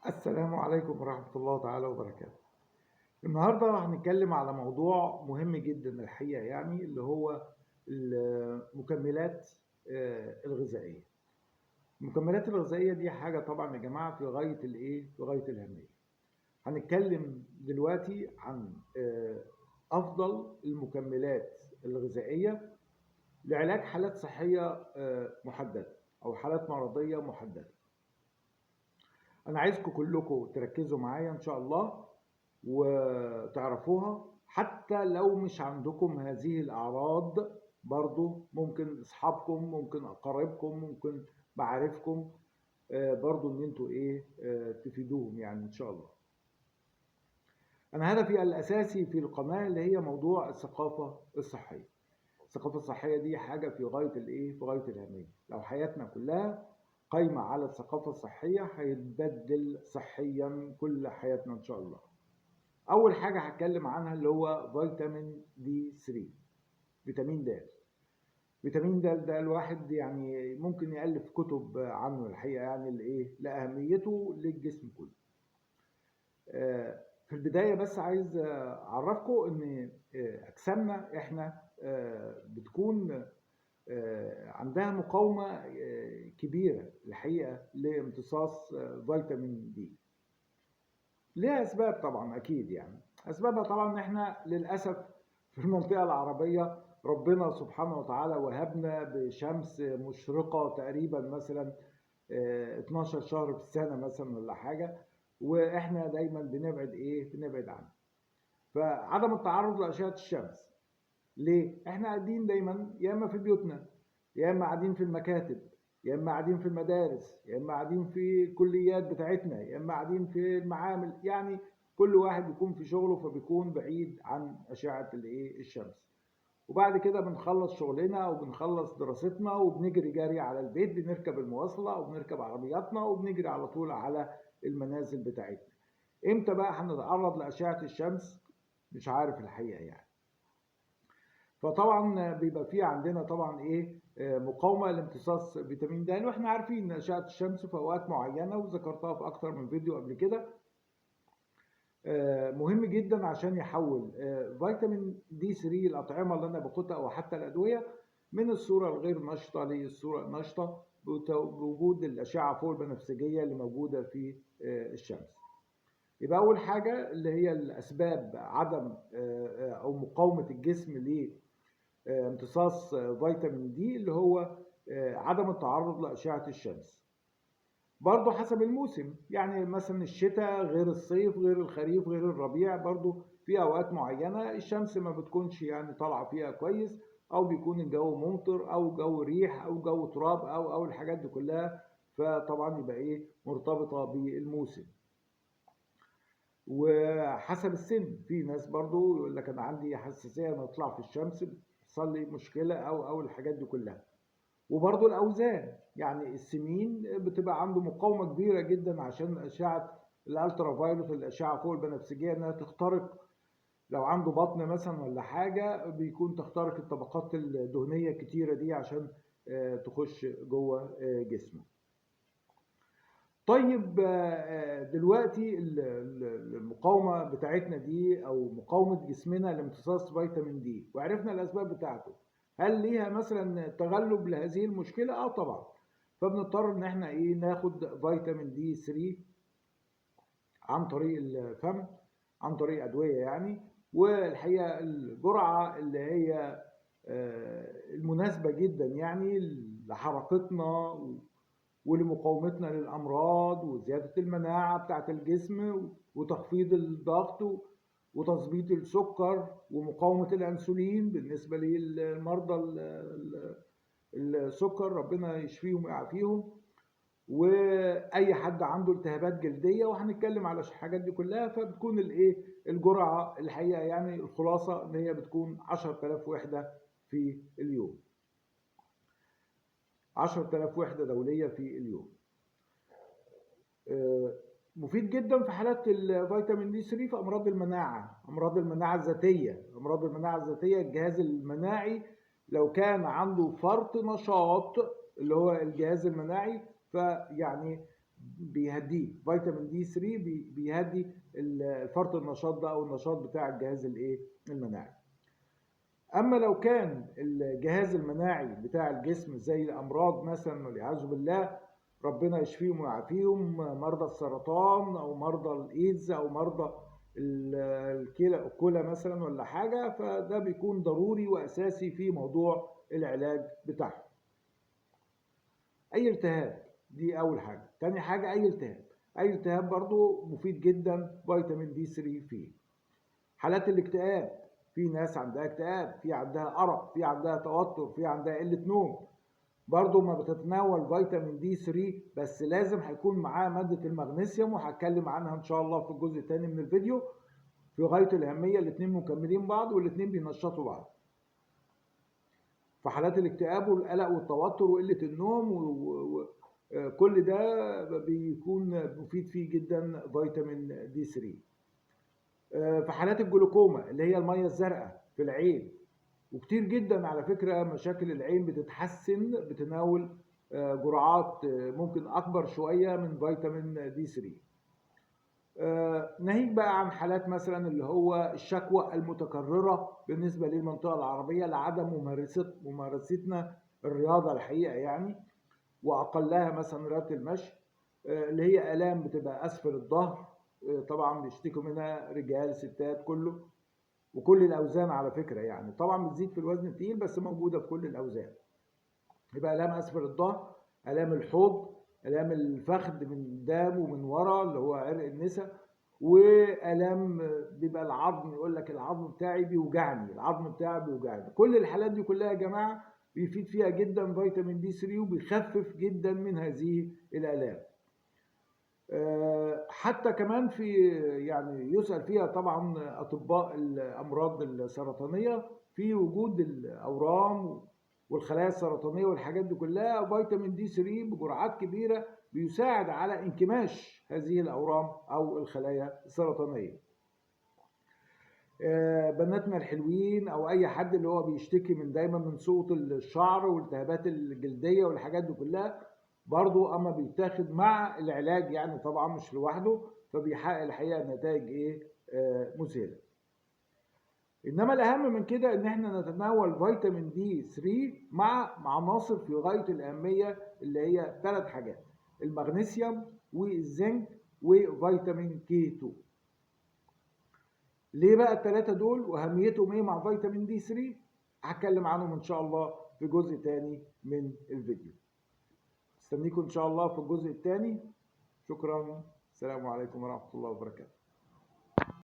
السلام عليكم ورحمة الله تعالى وبركاته. النهاردة هنتكلم على موضوع مهم جدا الحقيقة، يعني اللي هو المكملات الغذائية. المكملات الغذائية دي حاجة طبعا يا جماعة في غاية الايه؟ في غاية الأهمية. هنتكلم دلوقتي عن أفضل المكملات الغذائية لعلاج حالات صحية محددة أو حالات مرضية محددة. أنا عايزكم كلكم تركزوا معايا إن شاء الله وتعرفوها، حتى لو مش عندكم هذه الأعراض برضو ممكن أصحابكم، ممكن أقاربكم، ممكن معارفكم، برضو إن أنتوا تفيدوهم يعني إن شاء الله. أنا هدفي الأساسي في القناة اللي هي موضوع الثقافة الصحية. الثقافة الصحية دي حاجة في غاية الإيه؟ في غاية الأهمية. لو حياتنا كلها قايمة على الثقافة الصحية هيتبدل صحيا كل حياتنا إن شاء الله. أول حاجة هتكلم عنها اللي هو فيتامين دي 3، فيتامين د. فيتامين د ده الواحد يعني ممكن يألف كتب عنه الحقيقة، يعني الإيه؟ لأهميته للجسم كله. في البداية بس عايز أعرفكم إن أجسامنا إحنا بتكون عندها مقاومة كبيرة الحقيقة لامتصاص فيتامين دي. ليها أسباب طبعا أكيد، يعني أسبابها طبعا إن إحنا للأسف في المنطقة العربية ربنا سبحانه وتعالى وهبنا بشمس مشرقة تقريبا مثلا 12 شهر في السنة مثلا ولا حاجة، وإحنا دايما بنبعد إيه؟ بنبعد عنها. فعدم التعرض لأشعة الشمس ليه؟ إحنا قاعدين دايما يا إما في بيوتنا، يا إما قاعدين في المكاتب، يا إما قاعدين في المدارس، يا إما قاعدين في الكليات بتاعتنا، يا إما قاعدين في المعامل، يعني كل واحد بيكون في شغله فبيكون بعيد عن أشعة الإيه؟ الشمس. وبعد كده بنخلص شغلنا وبنخلص دراستنا وبنجري جري على البيت، بنركب المواصلة وبنركب عربياتنا وبنجري على طول على المنازل بتاعتنا. امتى بقى هنتعرض لأشعة الشمس؟ مش عارف الحقيقة يعني. فطبعا بيبقى في عندنا طبعا ايه؟ مقاومة لامتصاص فيتامين د، واحنا عارفين ان أشعة الشمس في اوقات معينة، وذكرتها في اكتر من فيديو قبل كده، مهم جدا عشان يحول فيتامين دي 3 الأطعمة اللي أنا باخدها أو حتى الأدوية من الصورة الغير نشطة للصورة النشطة بوجود الأشعة فوق البنفسجية اللي موجودة في الشمس. يبقى أول حاجة اللي هي الأسباب عدم أو مقاومة الجسم ل امتصاص فيتامين دي اللي هو عدم التعرض لأشعة الشمس. برضو حسب الموسم، يعني مثلا الشتاء غير الصيف غير الخريف غير الربيع، برضو في أوقات معينة الشمس ما بتكونش يعني طالعة فيها كويس، أو بيكون الجو ممطر أو جو ريح أو جو تراب أو الحاجات دي كلها، فطبعا يبقى إيه؟ مرتبطة بالموسم. وحسب السن، في ناس برضو يقول لك أنا عندي حساسية أنا أطلع في الشمس بتحصل لي مشكلة أو الحاجات دي كلها. وبرضو الأوزان، يعني السمين بتبقى عنده مقاومة كبيرة جدا عشان أشعة ال ultraviolet الأشعة فوق البنفسجية إنها تخترق، لو عنده بطن مثلا ولا حاجة بيكون تخترق الطبقات الدهنية الكتيرة دي عشان تخش جوه جسمه. طيب دلوقتي المقاومة بتاعتنا دي أو مقاومة جسمنا لامتصاص فيتامين دي، وعرفنا الأسباب بتاعته، هل ليها مثلا تغلب لهذه المشكلة؟ طبعا. فبنضطر إن إحنا إيه؟ ناخد فيتامين دي 3 عن طريق الفم، عن طريق أدوية يعني. والحقيقة الجرعة اللي هي المناسبة جدا يعني لحركتنا ولمقاومتنا للأمراض وزيادة المناعة بتاعت الجسم وتخفيض الضغط وتظبيط السكر ومقاومة الأنسولين بالنسبة للمرضى السكر، ربنا يشفيهم ويعافيهم، وأي حد عنده التهابات جلدية، وهنتكلم على الحاجات دي كلها. فبتكون الإيه؟ الجرعة الحقيقة يعني الخلاصة إن هي بتكون 10,000 وحدة في اليوم، 10,000 وحدة دولية في اليوم. مفيد جدا في حالات الفيتامين دي 3 في أمراض المناعة، أمراض المناعة الذاتية، أمراض المناعة الذاتية الجهاز المناعي لو كان عنده فرط نشاط اللي هو الجهاز المناعي، فيعني بيهديه. فيتامين دي 3 بيهدي فرط النشاط ده او النشاط بتاع الجهاز الايه المناعي. اما لو كان الجهاز المناعي بتاع الجسم زي الامراض مثلا والعياذ بالله ربنا يشفيهم ويعافيهم، مرضى السرطان او مرضى الايدز او مرضى الكلى مثلا ولا حاجة، فده بيكون ضروري واساسي في موضوع العلاج بتاعهم. اي التهاب، دي اول حاجة. تاني حاجة اي التهاب، اي التهاب برضو مفيد جدا فيتامين دي 3 فيه. حالات الاكتئاب، في ناس عندها اكتئاب، في عندها ارق، في عندها توتر، في عندها قلة نوم، برضو ما بتتناول فيتامين دي 3، بس لازم هيكون معاه مادة المغنيسيوم، وهتكلم عنها ان شاء الله في الجزء الثاني من الفيديو. في غاية الاهمية، الاثنين مكملين بعض والاثنين بينشطوا بعض. في حالات الاكتئاب والقلق والتوتر وقلة النوم وكل ده بيكون مفيد فيه جدا فيتامين دي 3. في حالات الجلوكوما اللي هي المية الزرقاء في العين، وكتير جدا على فكرة مشاكل العين بتتحسن بتناول جرعات ممكن أكبر شوية من فيتامين دي 3. ناهيك بقى عن حالات مثلا اللي هو الشكوى المتكررة بالنسبة للمنطقة العربية لعدم ممارستنا الرياضة الحقيقة يعني، وأقلها مثلا رياضة المشي، اللي هي آلام بتبقى أسفل الظهر، طبعا بيشتكوا منها رجال ستات كله وكل الأوزان على فكرة يعني، طبعا بتزيد في الوزن التقيل بس موجودة في كل الأوزان. يبقى آلام أسفل الظهر، آلام الحوض، آلام الفخذ من قدام ومن ورا اللي هو عرق النسا، وآلام بيبقى العظم، يقول لك العظم بتاعي بيوجعني، العظم بتاعي بيوجعني. كل الحالات دي كلها يا جماعة بيفيد فيها جدا فيتامين دي 3 وبيخفف جدا من هذه الآلام. حتى كمان في يعني يسأل فيها طبعا أطباء الأمراض السرطانية في وجود الأورام والخلايا السرطانية والحاجات دي كلها، فيتامين دي 3 بجرعات كبيرة بيساعد على انكماش هذه الأورام أو الخلايا السرطانية. بناتنا الحلوين أو أي حد اللي هو بيشتكي من دايما من سقوط الشعر والالتهابات الجلدية والحاجات دي كلها، برضو أما بيتاخد مع العلاج يعني طبعا مش لوحده، فبيحقق الحقيقة نتائج إيه مذهلة. إنما الأهم من كده إن إحنا نتناول فيتامين دي 3 مع عناصر في غاية الأهمية اللي هي 3 حاجات: المغنيسيوم والزنك وفيتامين كي 2. ليه بقى الثلاثة دول وأهميتهم إيه مع فيتامين دي 3؟ هتكلم عنهم إن شاء الله في جزء تاني من الفيديو. استنيكم إن شاء الله في الجزء الثاني. شكرا، السلام عليكم ورحمة الله وبركاته.